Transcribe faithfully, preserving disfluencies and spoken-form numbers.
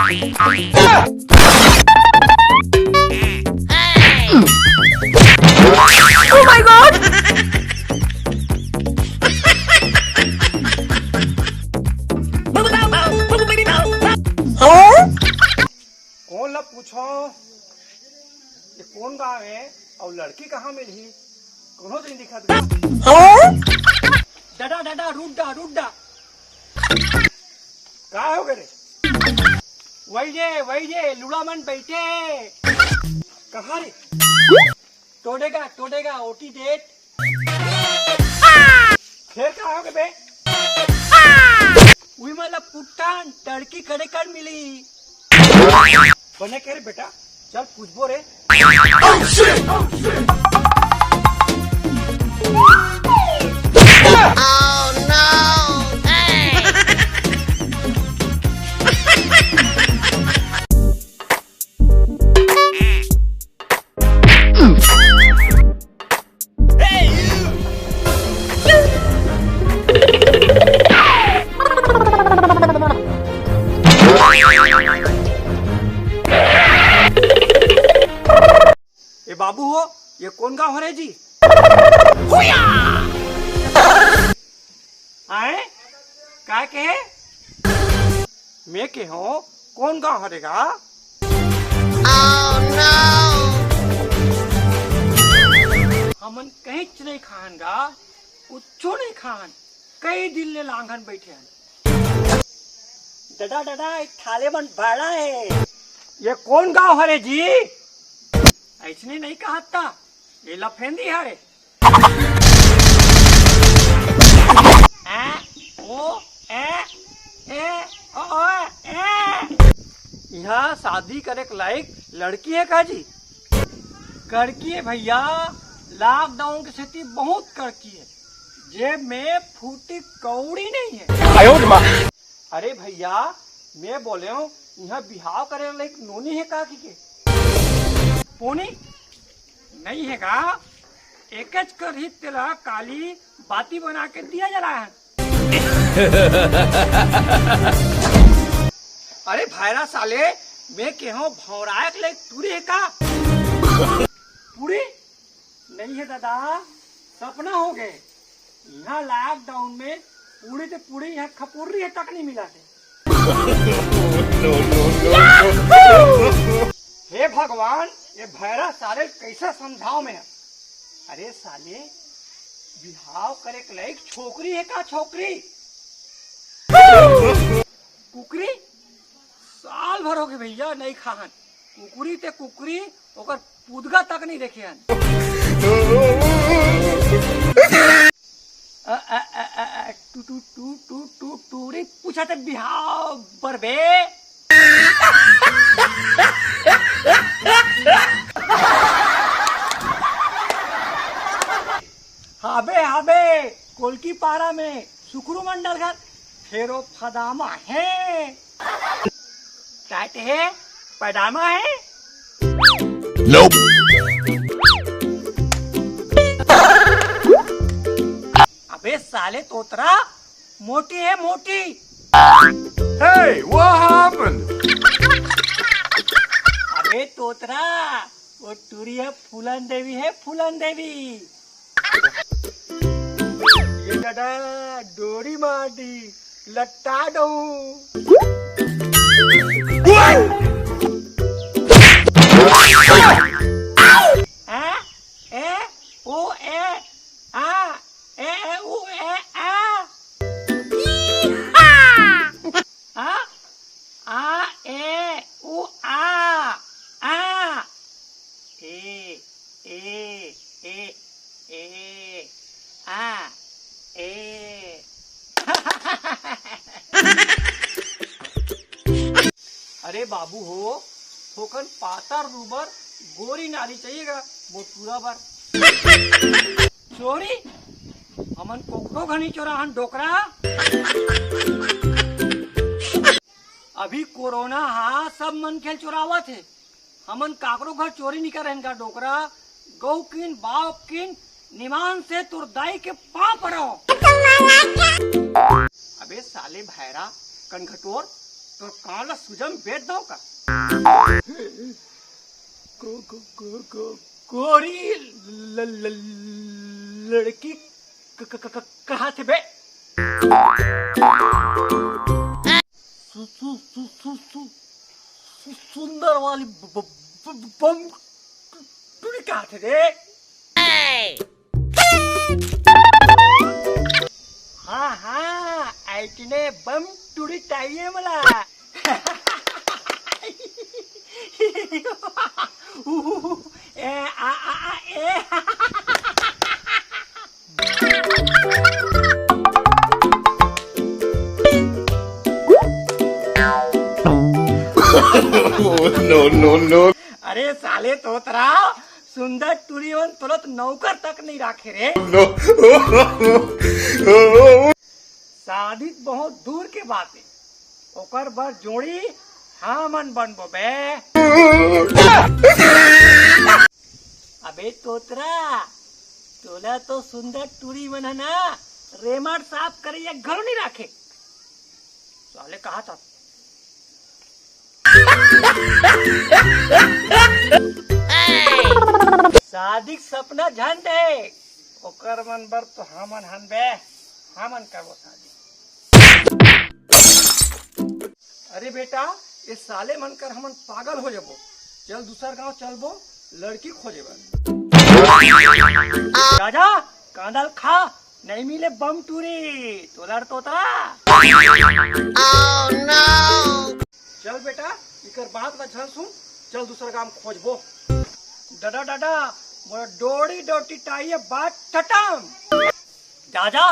Oh my God! हाँ? कोन ला पूछो, ये कोन गांव हे अउ लड़की कहाँ मिलही? कोनो तो नइ दिखत गा। हाँ? डडा, डडा, रुड्डा, रुड्डा। का हो गे रे? वही रे, वही रे, लुड़ा मन बइठे। कहाँ रे? टोडेगा, टोडेगा, ओटी डेट। फेर का हो गे बे? उही मतलब पुट्ठान टड़की कड़े कड़ मिली। बने के रे बेटा, चल पूछबो रे। ए बाबू हो, ये कोन गांव हरे जी? आए? का कहे? मैं कहेंव, कोन गांव हरे गा? हमन कहींच नइ खान गा, कुछू नइ खान। कई दिन ले लांघन बइठे हन। डडा, डडा, एक थाले मन भाड़ा हे। ये कोन गांव हरे जी? अइसने नइ कहत ता, ये लफेंदी हरे। ए, ओ, ए, ए, ओ, ओ, ए। इहाँ शादी करे के लायक लड़की हे का जी? कड़की हे भइया, लॉकडाउन के सेती बहुत कड़की हे। जेब में फूटी कौड़ी नइ हे। अरे भइया, मैं बोलेंव, इहाँ बिहाव करे लायक नोनी हे का कहिके? पोनी? नइ हे का? एकेच करही तेला काली बाती बना के दिया जलाए हन। अरे भैरा साले, मैं कहेंव भौंराए के लायक टूरी हे का? टूरी? नइ हे दादा, सपना हो गे। इहाँ लॉकडाउन में पूरी ते पूरी इहाँ खपुर्री हे तक नइ मिलत हे। हे भगवान, ये भैरा साले ल कइसे समझांव मैं? अरे साले, बिहाव करे के लायक छोकरी हे का छोकरी? कुकरी? साल भर हो गे भइया, नइ खाहन। कुकरी ते कुकरी, ओकर पुदगा तक नइ देखे हन। अ, अ, अ, अ, अ, टू, टू, टू, टू, टू, टूरी पूछा ते बिहाव बर बे। हाबे, हाबे, कोलकी पारा में सुकरू मंडल घर फेरो फदामा हे। टाइट हे, पैजामा हे। Nope। अबे साले तोतरा, मोटी हे मोटी। Hey, what happened? अबे तोतरा, वो टूरी हे फूलन देवी, हे फूलन देवी। ये दादा डोरी मार दी, लट्टा दऊ। आ, ए, ओ, ए, आ, ए, ए, उ, ए, आ। आ, आ, ए, उ, आ, आ। ए, ए, ए, ए, आ, ए। अरे बाबू हो, थोकन पातर रूबर गोरी नारी चाहिए गा, वो टूरा बर। चोरी? हमन कोकरो घनी चोराहन डोकरा। अभी कोरोना हा सब मनखे ल चोरावत हे। हमन काकरो घर चोरी नइ करन का डोकरा। गऊ किन, बाप किन, निमान से तोर दाई के पांव पड़ो। अबे साले भैरा कनघटोर, तोर कान ला सूजन बेच दो का? को, को, को, को, कोरी ल, ल, लड़की क, क, क, क, कहा थे बे? सु, सु, सु, सु, सु, सु, सुंदर वाली ब, ब, ब, बम टुरी कहा थे रे? हाँ, हाँ, ऐसने बम टुरी चाहिए मला। ए, आ, आ, आ, ए। No, no, no. अरे साले तोतरा, सुंदर टुरी मन तोला तो नौकर तक नहीं राखे रे। No. शादी बहुत दूर के बात है, ओकर बर जोड़ी हमन बनबो बे। अबे तोतरा, तोला तो सुंदर टुरी मन ह ना, रेमट साफ करे या घलो नहीं राखे। साले कहा था। शादी के सपना झन दे, ओकर मन बर तो हमन हन बे, हमन करबो शादी। अरे बेटा, ये साले मन कर हमन पागल हो जबो। चल दूसर गांव चलबो, लड़की खोजे बर। राजा, कांदा ल खा, नहीं मिले बम टूरी, तोला तोतरा। चल बेटा, इकर बात ला झन सुन, चल दूसर गांव खोजबो। डडा डडा, मोर डोड़ी डोटी टाइए बात खतम। जा जा।